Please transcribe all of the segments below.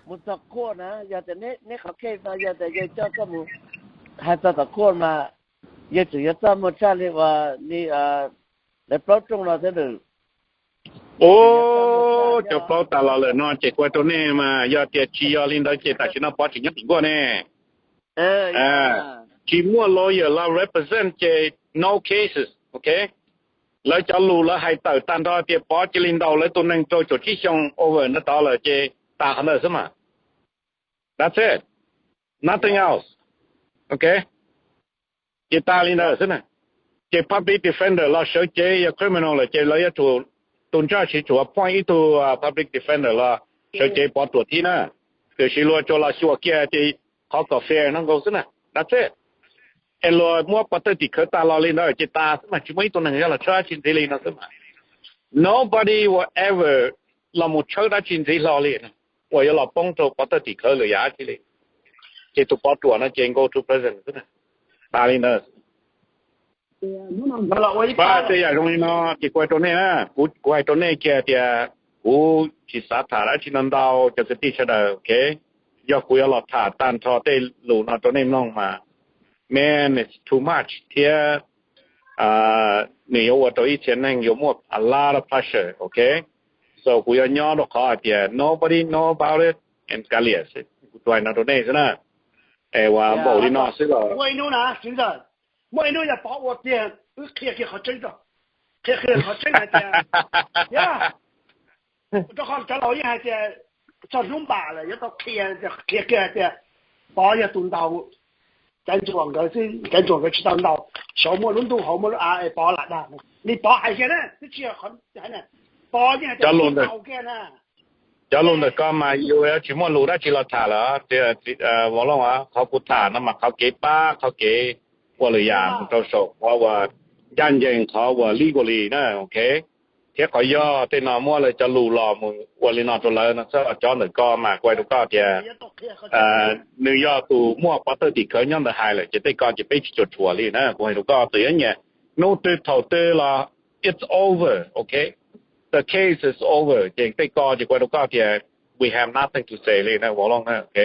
Mus txog qhuaj na, yog tias neb qhov case no yog tias yawg coj koj mus hais txog tom qhuaj mas yawg tseem yuav txaj muag tshaj li uas li lawv plaub rooj no thiab nawb. Ub, cov plaub tas los lawm no ces kuv hais rau nej mas yog tias tsis yog li ntawd ces tam sim no Pov tseem nyob tim nkuaj ne. Tsis muaj lawyer los represent ces no cases, ok. Lawv cov lus lawv hais tawm tag nrho tias Pov cia li ntaus lawv tus neeg rau caum tsib xyoo over ntawd tod lawm ces tas qhov ntawd xwb mas. That's it. Nothing else. Ok. Ces tas li ntawd xwb na. Ces public defender los sawv cev, yog criminal lawm ces lawv yuav tsum, tus judge yuav tsum appoint ib tug public defender los sawv cev Pov Ruam thiab na. Tiam sis luag tsuas los xyuas kiag ces qhov kom fair no nkaus xwb na. That's it. Es luag muab Pov Thawj Tim Khawv tas los li ntawd ces tas xwb mas, tsis muaj ib tug neeg yuav los tshawb dab tsi ntxiv li no xwb mas. Nobody will ever los mus tshawb dab tsi ntxiv hlo li uas yuav los poob rau Pov Thawj Tim Khawv lawm yam dab tsi li. Ces tus Pov Ruam no ces go to prison xwb na. Tas li ntawd. Tej yam zoo li no ces kuv hais rau nej na, kuv hais rau nej kiag tias kuv tsis xav tham dab tsi no ntau cov kwv tij sawv daws, ok. Yog kuv yuav los tham tag nrho tej lus no rau nej mloog mas, man, it's too much thiab nws yuav ua rau ib txhia neeg yuav muaj a lot of pressure, ok. So kuv yuav nyob rau qhov hais tias nobody know about it and kav liam, kuv tsuas hais no rau nej xwb na. Es uas npaum li no xwb los muaj ib hnub na, muaj ib hnub yog Pov ua tiag wb qhia kiag qhov tseeb rau, qhia kiag qhov tseeb hais tias, yog rau qhov cov laus yeej hais tias txog hnub npam lawm yuav tau qhia, qhia kiag hais tias Pov yog tus ntaus Caiv Ntsuam nkawd xwb, Caiv Ntsuam nkawd tsis tau ntaus, saum muaj lub ntuj hauv muaj lub av es Pov lam dag. Li Pov hais kiag na, twb tsis yog qhov, Pov yeej hais tias Pov ntaus kiag na. Cov lus ntawm ko mas yus yuav tsis muaj lus dab tsi los tham lawm. Vauv Looj, qhov kuv tham no mas qhov kev pab, qhov kev ua lwm yam mus rau saum qhov uas ncaj ncees, qhov uas legally na, ok. Thiab qhov yog tej no muab lawv cov lus los mus ua li no rau lawv no xwb. Cov ntawm ko mas kuv hais rau koj tias nws yog tus muaj Pov Thawj Tim Khawv nyob ntawd hais lawm ces tej ko ces peb tsis cuam tshuam li na. Kuv hais rau koj txawm yuav nyiam hnub twg thaum twg los it's over, ok. The case is over. Ces tej ko ces kuv hais rau koj tias we have nothing to say li na, Vauv Looj na, ok.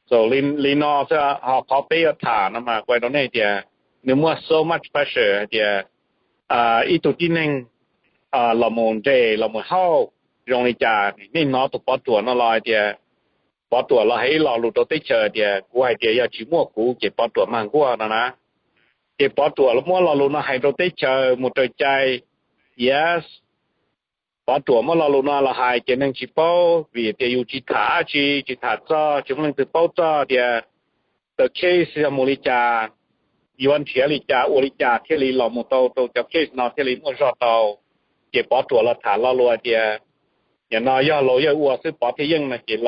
So li no xwb. Ho qhov peb yuav tham no mas kuv hais rau nej tias nws muaj so much pressure hais tias ib tug tib neeg los mus nres los mus hauj zoo li cas. Nej hnov tus Pov Ruam no los hais tias, Pov Ruam los hais ib lo lus rau teb chaws tias kuv hais tias yog tsis muaj kuv ces Pov Ruam mag nkuaj no na. Ces Pov Ruam muab lo lus no hais rau teb chaws mus raws cai. Yes, Pov Ruam muab lo lus no los hais ces neeg tsis paub vim tias yus tsis tham dab tsi, tsis tham txog, tsis muaj leej twg paub txog tias the case yog mus li cas, yuav nrhiav li cas ua li cas thiaj li los mus tau rau cov case no thiaj li muaj zog tau. Ces Pov Ruam los tham lo lus hais tias, yam no yog lawyer ua xwb Pov thiaj yeej no ces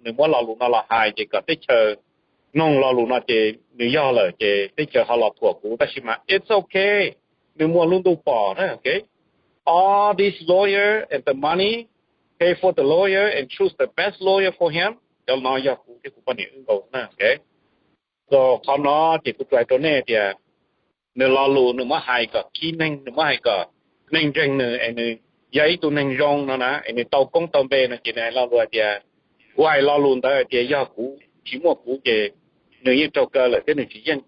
nws muab lo lus no los hais ces kom teb chaws mloog lo lus no ces nws yog lawm ces teb chaws ho los thuam kuv. Tab sis mas it's ok, nws muaj lub ntuj pom na, ok. All this lawyer and the money, pay for the lawyer and choose the best lawyer for him. Cov no yog kuv thiab kuv poj niam wb nkaus na, ok. So qhov no ces kuv tsuas hais rau nej tias nws lo lus nws muab hais kom khib neeg, nws muab hais kom neeg ntseeg nws es nws yog ib tug neeg zoo no na es nws tau koob tau npe no ces nws hais lo lus hais tias, kuv hais lo lus ntawd hais tias yog kuv tsis muaj kuv ces nws yeej raug kaw lawm thiab nws tsis yeej,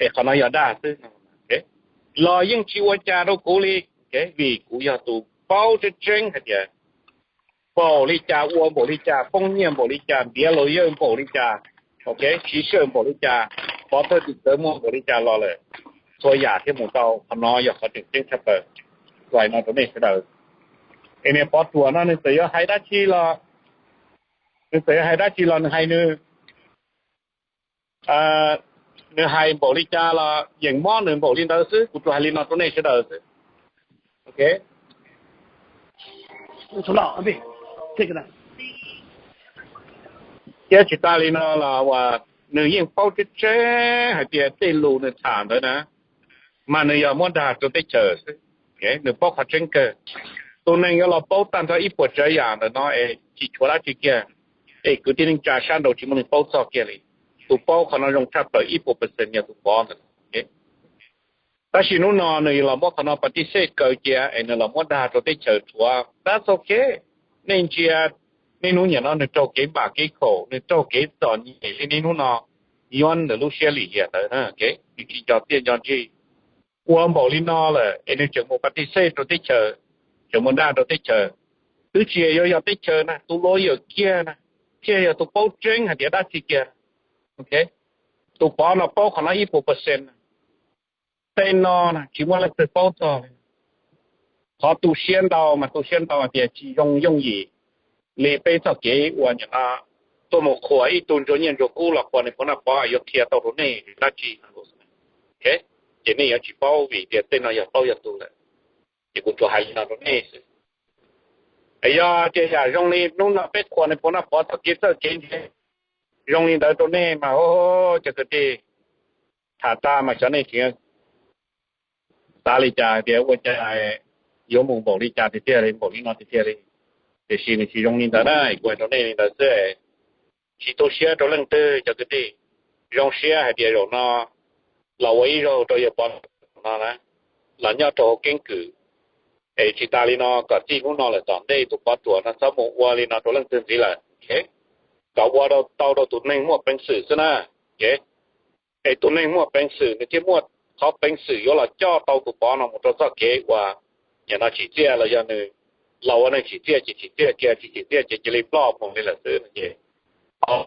es qhov no yog dag xwb. Los yeej tsis ua cas rau kuv li, vim kuv yog tus paub tseeb tseeb hais tias npaum li cas ua npaum li cas, poob nyiaj npaum li cas, ntiav lawyer npaum li cas, ok, siv sij hawm npaum li cas, pov thawj tim khawv muaj npaum li cas los lawm, txhua yam thiaj mus tau. Qhov no yog qhov tseem ceeb tshaj plaws, kuv hais no rau nej sawv daws. Es niag Pov Ruam no nws txawm yuav hais dab tsi los, nws txawm yuav hais dab tsi los nws hais nws, nws hais npaum li cas los yeem mob nws npaum li ntawd xwb, kuv tsuas hais li no rau nej sawv daws xwb. Ok, thiab tsis tas li no los uas nws yeej paub tseeb tseeb hais tias tej lus nws tham ntawd na, mas nws yog muab dag rau teb chaws xwb. Nws paub qhov tseeb kawg. Tus neeg yuav los paub tag nrho ib puas tsav yam ntawm no es tsis tshuav dab tsi kiag, es kwv tij neej tsa sab nraud tsis muaj neeg paub txog kiag li. Tus paub qhov no zoo tshaj plaws ib puas percent yog tus Pov ntawd. Tab sis hnub no nws los muab qhov no pas tis xej kaw cia es nws los muab dag rau teb chaws rhuav. That's ok. Nej ntsia, niaj hnub niam no nws raug kev npam kev khaum, nws raug kev txom nyem li niaj hnub no, yuav nws lub siab lim hiam ntawd na, nws tsis nco txiaj nco ntsig. Ua npaum li no lawm es nws tseem mus pas tis xej rau teb chaws, tseem mus dag rau teb chaws. Twb tsis yuav yog teb chaws na, tus lawyer kiag na, thiaj yog tus paub tseeb hais tias dab tsi kiag. Tus Pov no paub qhov no ib puas percent. Tej no tsis muaj leej twg paub txog li. Qhov tu siab ntau mas tu siab ntau hais tias tsis zoo yooj yim li peb txoj kev uas nim no tuaj mus qhuas ib tug ntsuag nyiaj ntsuag kub los qhuas nws puav noj pov yuav qhia tau rau nej dab tsi. Ces nej yuav tsis paub vim tias tej no yog paub yog tus lawm. Ces kuv tsuas hais li no rau nej xwb. Yog tias yam zoo li hnub no peb qhuas nws puav noj pov txoj kev txawj kev ntse zoo li ntawd rau nej mas, cov kwv tij, tham tag mas xyov nej tseem xav li cas tias ua cas yuav mus npaum li cas tiag tiag li, npaum li no tiag tiag li. Tiam sis nws tsis zoo li ntawd na, kuv hais rau nej li ntawd xwb. Tsis tu siab rau leej twg cov kwv tij. Zoo siab hais tias zaum no los ua ib zaug rau yawg Pov no na, los nyob rau hauv keeb kwm. Es tsis tas li no kom txij hnub no lawm tom ntej tus Pov Ruam no txhob mus ua li no rau leej twg ntxiv lawm, kom ua tau rau tus neeg muaj peev xwm xwb na. Es tus neeg muaj peev xwm nws thiaj muaj qhov peev xwm yuav los coj tau tus Pov no mus rau txoj kev uas nim no tsim txiaj los yog nws los ua neeg tsim txiaj ces tsim txiaj kiag, tsis tsim txiaj ces cia li ploj mus li lawm xwb no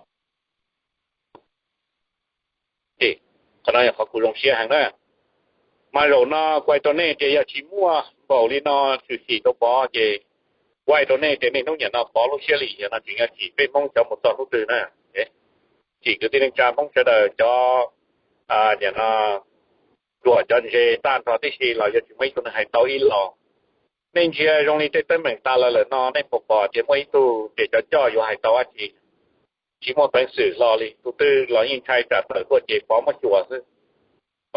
ces qhov no yog qhov kuv zoo siab heev na. Mas zaum no kuv hais rau nej tias yog tsis muaj npaum li no tshwm sim rau Pov ces kuv hais rau nej tias niaj hnub niam no Pov lub siab lim hiam no tseem yuav tsim peb Hmoob cov mus txog hnub twg na. Tsim kwv tij neej tsa Hmoob sawv daws cov nim no ruam cov ntse tag nrho tib si los yuav tsis muaj ib tug neeg hais tau ib los. Nej ntsia zoo li tej teeb meem tas los lawm no nej puas pom tias muaj ib tug tias cov coj yuav hais tau dab tsi? Tsis muaj peev xwm hlo li, tus twg los yeej ntshai tsam tawm tuaj ces Pov muab xyuas xwb.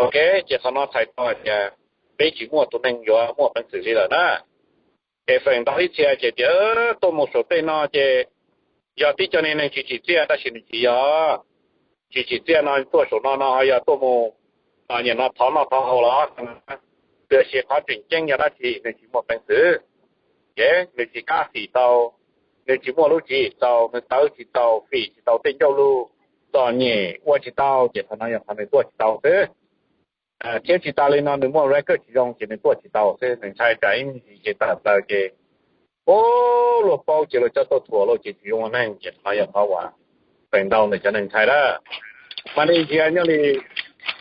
Ok, ces qhov no txhais tau hais tias peb tsis muaj tus neeg yuav muaj peev xwm li lawm na. Es feem ntau ib txhia ces tias tuaj mus saum tej no ces yog tib co niag neeg tsis tsim txiaj, tab sis nws tsis yog. Tsis tsim txiaj no tuaj saum no no ho yog tuaj mus nim no thov noj thov haus los, tiam sis qhov tseem ceeb yog dab tsi? Nws tsis muaj peev xwm, ces nws tsis kam fim tau, nws tsis muaj lub tswv yim txaus, nws tawv tsis tau, fim tsis tau tej ncauj lus, txom nyem ua tsis tau, ces qhov no yog qhov nws tuaj tsis tau xwb. Thiab tsis tas li no nws muaj record tsis zoo ces nws tuaj tsis tau xwb, nws ntshai tsam ib ntsis ces tawm plaws ces ub luag paub ces luag coj tuaj thuam lauj ces tsis zoo ua neeg, ces qhov no yog qhov uas feem ntau ntawm cov neeg ntshai lawm. Mas nej ntsia nyob li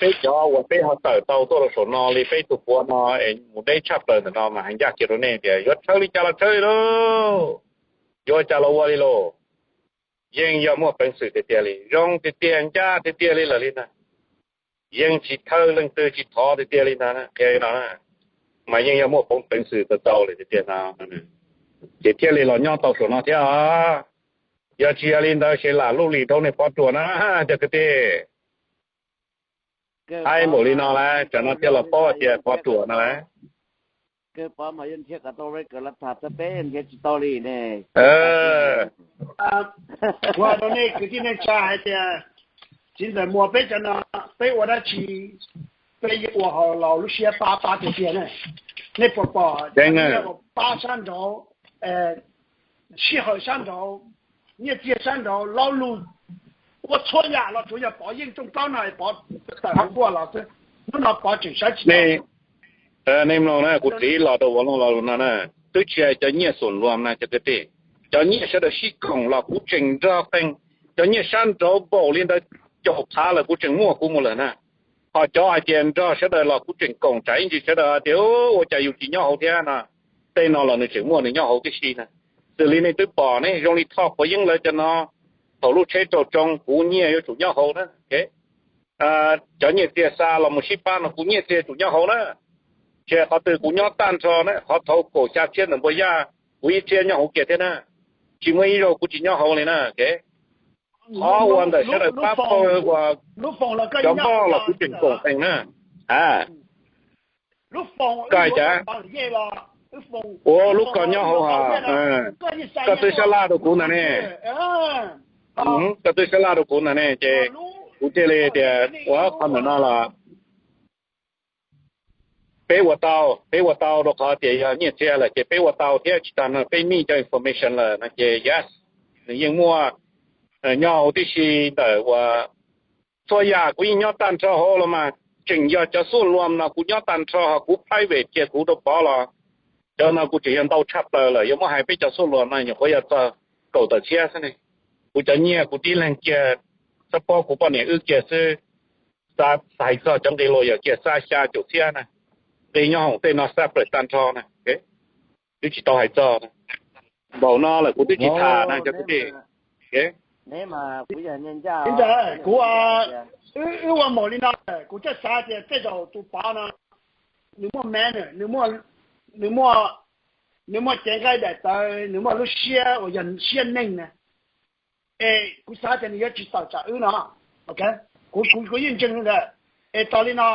peb cov uas peb ho tawm tau tuaj rau saum no li peb tus puav no es mus deb tshaj plaws ntawm no mas hais ncaj kiag rau nej tias yuav tshawb li cas los tshawb li lauj, yuav ua cas los ua li lauj, yeej yog muaj peev xwm tiag tiag li, zoo tiag tiag ncaj tiag tiag li lawm li ntag. Yeej tsis thawj leej twg tsis thov tiag tiag li ntag, qhia li no na, mas yeej yog muaj peev xwm tau tau lawm tiag tiag no, ces thiaj li los nyob tau saum no thiab. Yog tsis yog li ntawd ces lam luj lim dhau niag Pov Ruam na, cov kwv tij. Aib npaum li no lawm tsam no thiaj los paub tias Pov Ruam no lawm. Ua rau nej kwv tij neej tsa hais tias, txiv ntxawm Muas, peb cov no peb ua dab tsi peb yeej ua hauv laus lub siab pab pab tiag tiag na. Nej puas pom cov nyiaj uas pab sab nraud, sij hawm sab nraud, nyiaj txiag sab nraud, lo lus ua txhua yam los tsuas yog Pov Yeej rooj plaub no Pov tawm hauv nkuaj los xwb. Hnub no Pov tseem saib tsis tau. Nej mloog na, kuv txiv los rau Vaj Loog lo lus no na, twb tsis hais cov nyiaj xum luam na cov kwv tij, cov nyiaj sawv daws sib koom los kuv tseem nrog qees, cov nyiaj sab nraud npaum li ntawd caum phav lawm kuv tseem muaj kuv mus lawm na. Ho cov hais tias nrog sawv daws los kuv tseem koom tsam ib ntsis sawv daws tias ua cas yus tsis nyob hauv thiab no, tej no los nws tseem muaj nws nyob hauv tib si na. Xws li nej twb pom ne, zoo li Thoj Pov Yeej lawv cov no, thaum lub tsheb raug tsoo kuv nyiaj yuav tsum nyob hauv na. Cov nyiaj txiag xa los mus sib pab no kuv nyiaj txiag tsum nyob hauv na. Tsis hais qhov twg kuv nyob tag nrho na, qhov thaum kaum xya txhiab ntawm Npua Yaj kuv ib txhiab nyob hauv kiag thiab na. Tsis muaj ib zaug kuv tsis nyob hauv li na. Qhov uas ntawm sawv daws pab pawg uas cov npoj los kuv tseem koom qees na. A, koj hais cas? Ua lub ko nyob hauv hos, koj twb sab laj rau kuv ntag ne. Koj twb sab laj rau kuv ntag ne ces kuv thiaj li tias ua qhov ntawm no los peb ua tau, peb ua tau rau qhov tias yog nyiaj txiag lawm ces peb ua tau thiab tsis tas no peb meet cov information lawm no ces yes, nws yeej muaj nyob hauv tib si ntawm uas txhua yam kuv yeej nyob tag nrho hauv los mas tseem yog cov xuj luam no kuv nyob tag nrho hos kuv private kiag kuv rau Pov los cov no kuv tseem yog ntau tshaj plaws lawm, yuav muab hais peb cov xuj luam no nyuam qhuav yog txog kaum tawm txhiab xwb ne. Kuv cov nyiaj kuv tib leeg kiag, xab pob kuv poj niam wb kiag xwb, hais txog cov nqi los yog kiag xab xya caum txhiab na. Nqi nyob hauv tej no xab plaws tag nrho na, twb tsis tau hais txog. Npaum no lawm kuv twb tsis tham na cov kwv tij. Kuv ua npaum li no, kuv thiaj xav tias tej zaum tus Pov no nws muaj manner, nws muaj, nws muaj cev nqaij daim tawv, nws muaj lub siab uas yog siab neeg na. Es kuv xav tias nws yuav tsis tawm tsam wb no. Kuv, kuv yeej ntseeg li ntawd. Es tas li no,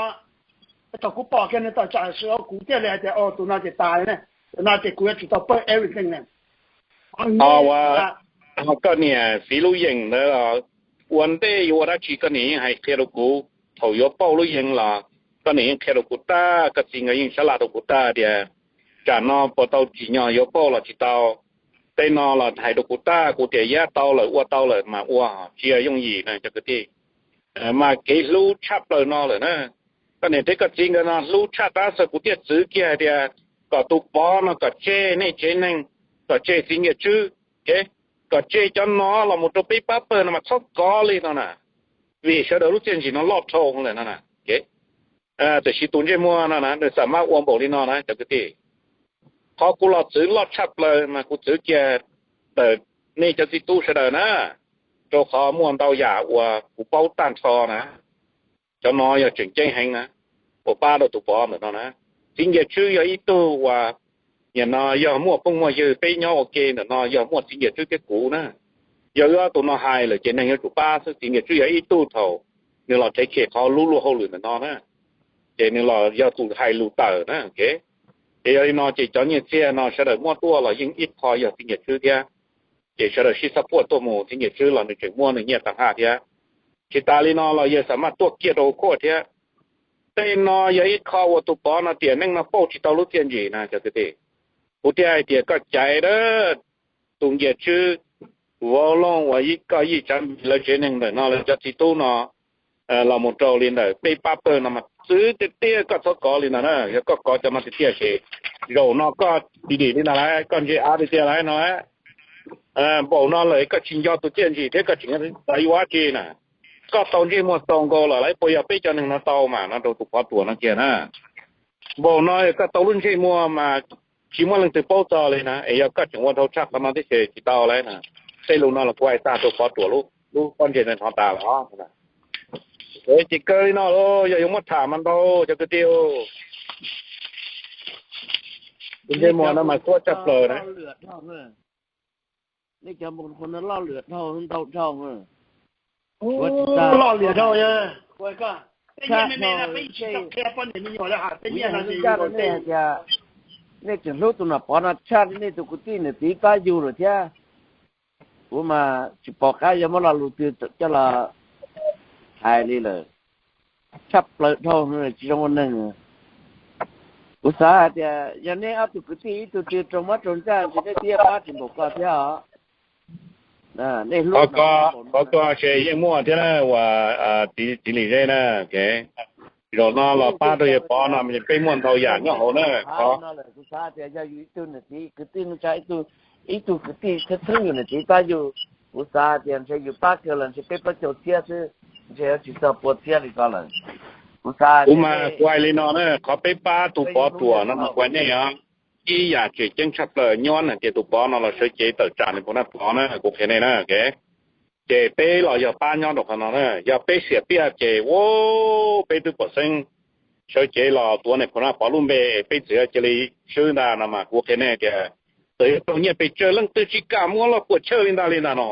thaum kuv pom kiag nws tawm tsam kuv thiaj li hais tias tus no ces tas li ne, tus no ces kuv yuav tsum tau pawg everything ne. Koj niam Fiv lub yeem ntawd los ua ntej yuav ua dab tsi koj niam yeej hais qhia rau kuv, thaum yuav pauj lub yeem los koj niam yeej qhia rau kuv tag, koj txiv nkawd yeej sab laj rau kuv tag tias tsam no puas tau tsim nyog yuav pauj los tsis tau. Tej no los hais rau kuv tag, kuv tias yab tau lawm ua tau lawm mas ua, tsis yog yooj yim na cov kwv tij. Mas kev hlub tshaj plaws no lawm na, koj niam thiab koj txiv nkawd no hlub tshaj tab sis kuv thiaj txwv kiag hais tias kom tus Pov no kom tseg nej tsev neeg, kom tseg txiv Nyiaj Tswb, kom tseg cov no los mus rau peb pab pawg no mas txhob kov li no na, vim sawv daws lub txiaj ntsim no loj dhau lawm no na. Tiam sis tus ntsej muag no na nws xam mab ua npaum li no na cov kwv tij. Qhov kuv los txwv loj tshaj plaws mas kuv txwv kiag ntawm nej cov txiv tub sawv daws na, rau qhov muaj ntau yam uas kuv paub tag nrho na. Cov no yog tseem ceeb heev na, uas pab rau tus Pov ntawm no na. Txiv Nyiaj Tswb yog ib tug uas nim no yog muaj phooj muaj ywg peb nyob ua ke ntawm no yog muaj txiv Nyiaj Tswb thiab kuv na. Yog wb ob tug no hais lawm ces neeg yuav tsum pab xwb. Txiv Nyiaj Tswb yog ib tug thaum nws los thev khe qhov lub luag hauj lwm ntawm no na, ces nws los yog tus hais lus tawm na. Ces yog li no ces cov nyiaj txiag no sawv daws muab tuaj los yeej ib qho yog txiv Nyiaj Tswb thiab. Ces sawv daws sib xab puaj tuaj mus, txiv Nyiaj Tswb los nws tseem muab nws nyiaj tag haj thiab. Tsis tas li no los yawg xam maj tuaj kiag rau hauv khuaj thiab. Tej no yog ib qho uas tus Pov no tiam neej no pauj tsis tau lub txiaj ntsim na cov kwv tij. Kuv thiaj hais tias koj caiv dab, tus Nyiaj Tswb, Vauv Looj uas koj yij Tsav Npis lawv tsev neeg ntawm no lawv cov txiv tub no los mus rau li ntawm peb pab pawg no mas txwv tiag tiag koj txhob kov li no na. Yog koj kov cov no tiag tiag ces zaum no koj dim dim li ntag lauj, koj ntse av tiag tiag lauj no. Npaum no lawm koj tsis nco tus txiaj ntsim thiab koj tseem xav yuav dab tsi na. Koj tau ntsej muag txaus nkaus lawm lauj, puas yog peb cov neeg no tau mas no rau tus Pov Tuam no kiag na. Npaum no koj tau lub ntsej muag mas tsis muaj leej twg paub txog li na, es yog koj tseem ua dhau tshaj qhov no tib si tsis tau lauj na. Tej lus no los kuv hais tag rau Pov Tuam lub pob ntseg ntawd hnov tas lawm os. Ces kawg li no los yog yuav muab tham mas ntau cov kwv tij. Tus ntsej muag no mas suab tshaj plaws na. Nej cov npoo no loj lwm dhau ntau dhau. Loj lwm dhau. Tshaj dhau. Kuv yeej ncaj rau nej hais tias nej tseem hlub tus Nom Pov no tshaj li nej tus kwv tij nws tiv pab yug lawm thiab. Kuv mas tsis pom qab yuav muab lo lus twg coj los hais li lawm. Tshaj plaws dhau, tsis zoo ua neeg. Kuv xav hais tias yog nej ob tug kwv tij ib tug twg raug mob raug ntsaj ntshe nej twb yuav pab tsis npaum ko thiab os. Nej hlub, qhov ko ces yeej muaj thiab na, uas Txiv Lis Zeb na. Zaum no los pab rau yawg Pov no peb muaj ntau yam nyob hauv na. Kuv xav tias yog yus ib tug niam txiv kwv tij neej tsa, ib tug kwv tij txheeb txheeb yus niam txiv pab yus, kuv xav tias ntshe yus pab kawg los ntshe peb plaub caug txhiab xwb, ntshe yuav tsis txog pua txhiab li ko lawm. Kuv xav, kuv mas kuv hais li no na, qhov peb pab tus Pov Ruam no mas kuv hais nej os, ib yam tseem ceeb tshaj plaws nyob hais tias tus Pov no los sawv cev tawm tsam nws puas naj Pov na, kuv qhia nej na. Ces peb los yog pab nyob rau qhov no na, yog peb xiam piaj ces ua peb twb pom xeeb sawv cev los tuav nws puas naj Pov lub npe, peb txawm cia li swb ntag no mas kuv qhia nej tias txawm yuav raug nyiaj pes tsawg leej twg tsis kam muab los puas chawj li ntag li ntag no.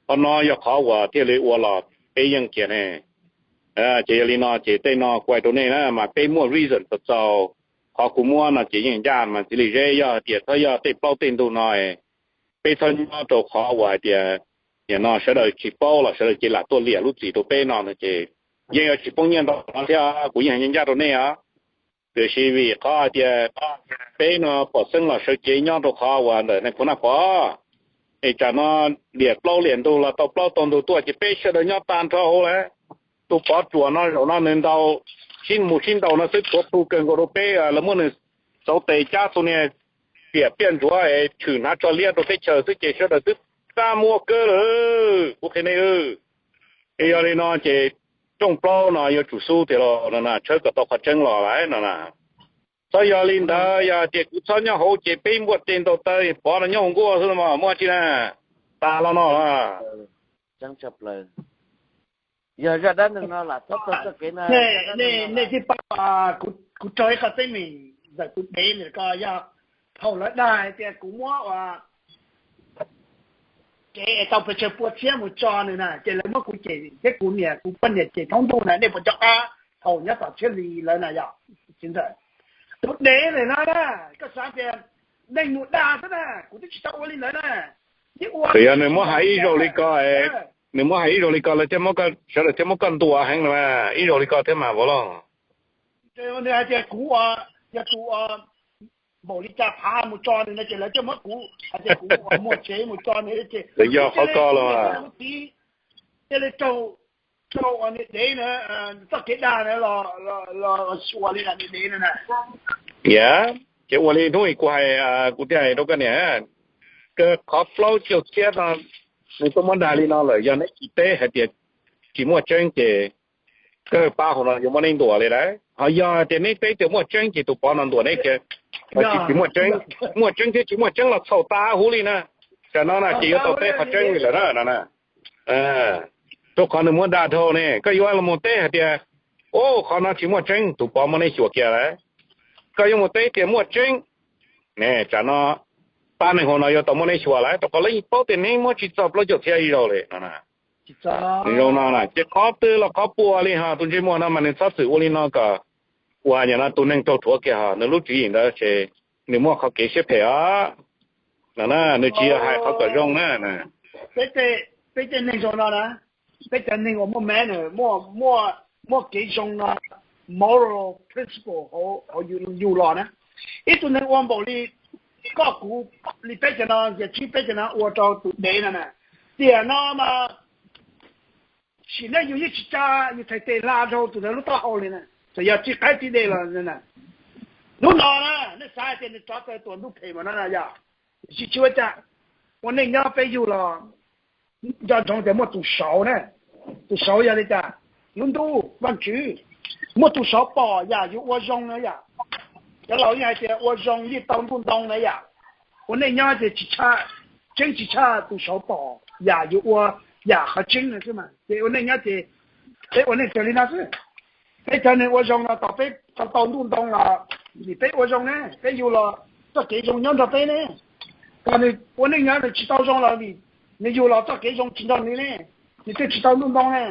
Qhov no yog qhov uas thiaj li ua los peb yeej kiag ne. Ces yog li no ces tej no kuv hais rau nej na mas peb muaj reason txaus txaus. Qhov kuv muab no ces yeej ncaj mas Txiv Lis Zeb, yog hais tias txhob yog tej plaub tej ntug no, peb txhob nyob rau qhov uas hais tias nim no sawv daws tsis paub los sawv daws ces lam tuaj liam lub txim rau peb no no ces yeej yuav tsis poob nyiaj ntau no thiab, kuv yeej hais ncaj ncaj rau nej os. Tiam sis vim qhov hais tias peb no pom xeeb los sawv cev nyob rau qhov uas ntawm nais phoo Naj Pov, es tsam no liam plaub liam ntug los tau plaub tau ntug tuaj ces peb sawv daws nyob tag nrho hauv lawm. Tus Pov Ruam no zaum no nws ntaus sib mus sib ntaus no xwb tuav plhu kawg nkaus rau peb, lawv muab nws xauv tes cab tus niag riam piaj ntsuav es tshwm hnav tso liab rau teb chaws xwb ces sawv daws twb tab muab kawg lawm, kuv qhia nej. Es yog li no ces rooj plaub no yuav tsum xub tiag los no na, tshawb kom tau qhov tseeb los lawm no na. Txhob yog li ntawd, yog tias kuv txhob nyob hauv ces peb npuaj tes ntaus taw, Pov no nyob hauv nkuaj xwb mas muaj tsi na, tas los no na. Yog zaj dab neeg no lam txhob txog txoj kev na. Nej twb paub, kuv raug ib qho teeb meem ntawm tus dev ntawm ko yog thaum lawv dag hais tias kuv muab ua kev es tau pes tsawg pua txhiab mus tso nws na, ces lawv muab kuv cem thiab kuv niam kuv poj niam cem thoob ntuj na, nej puas nco qab thaum nyob tom Txhiab Lis lawv na yog? Tus dev ntawm no na, koj xav tias neeg mus dag xwb na, kuv twb tsis tau ua li ntawd na. Txawm yog nws muab hais ib zaug li ko, nws muab hais ib zaug li ko lawv thiaj, sawv daws thiaj muab koj ntuas heev no, ib zaug li ko thiab mas vauv lauj. Nws hais tias kuv yog tus npaum li cas phav mus tso nws no ces lawv thiaj muab kuv hais tias kuv muag tsev mus tso nws ces yog qhov ko los cia li raug, raug niag dev na, txoj kev dag na los xyuas li niag dev na. Yog, ces ua li hnub kuv hais, kuv thiaj hais rau koj niam, qhov plaub caug txhiab no nws tuaj muab dag li no lawm, yog neb tsis teb hais tias tsis muaj tseeb ces kawg pab hauv no yuav muab neb ntuas li lawm. Ho yog tias neb teb tias muaj tseeb ces tus Pov no ntuas neb kiag. Tsis, tsis muaj tseeb, muaj tseeb thiab tsis muaj tseeb los txhaum tas huv li na. Tam no na ces yuav tau teb qhov tseeb li lawm na no na. Rau qhov nws muab dag dhau ne, koj yuav los mus teb hais tias, o, qhov no tsis muaj tseeb, tus Pov muab neb xyuas kiag lawm. Koj yuav mus teb tias muaj tseeb, ne, tam no pab neeg hauv no yuav tau muab neb xyuas lawm, rau qhov lawv yeej paub tias neb muab tsis txog plaub caug txhiab ib zaug li no. Nws zoo no na, ces qhov twg los qhov puas li ho tus ntsej muag no mas nws txhob txwm ua li no kom uas yog no tus neeg raug rhuav kiag ho nws lub tswv yim ntawd ces nws muaj qhov kev siab phem os. No na, nws tsis yog hais qhov kom zoo na. Peb tej neeg zoo no na, peb cov neeg uas muaj manners, muaj kev zoo no, moral principle hauv yus los na, ib tug neeg ua npaum li koj kuv, li peb cov no, yog tsis peb cov no ua rau tus dev no na, tiam no mas sim neej yus yeej tsis tsa yus txhais tes hla rau tus ntawd lub taub hau li na, txawm yog tsis qaib tsis dej los. Hnub no na, nej xav hais tias nws rov tawm tuam ntuj phem mas no na yog, tsis tsis ua cas. Ua neej nyob peb yug los nco ntsoov tias muaj tus saud na, tus saud yog li cas? Lub ntuj Vaj Tswv. Muaj tus saud pom yam yus ua zoo na yom. Cov laus yeej hais tias ua zoo yeej tau ntuj ntoo na yom. Ua neej nyob ces tsis tshaj, tseeb tsis tshaj tus saud pom yam yus ua, yam qhov tseeb no xwb mas. Ces ua neej nyob ces peb ua neej raws li no xwb. Peb cov neeg ua zoo no tos peb tau ntuj ntoo los vim peb ua zoo ne, peb yug los txoj kev zoo nyob nrog peb ne. Kom nws ua neej nyob nws tsis tau zoo los vim nws yug los txoj kev zoo tsis nrog nws ne, nws thiaj tsis tau ntuj ntoo ne.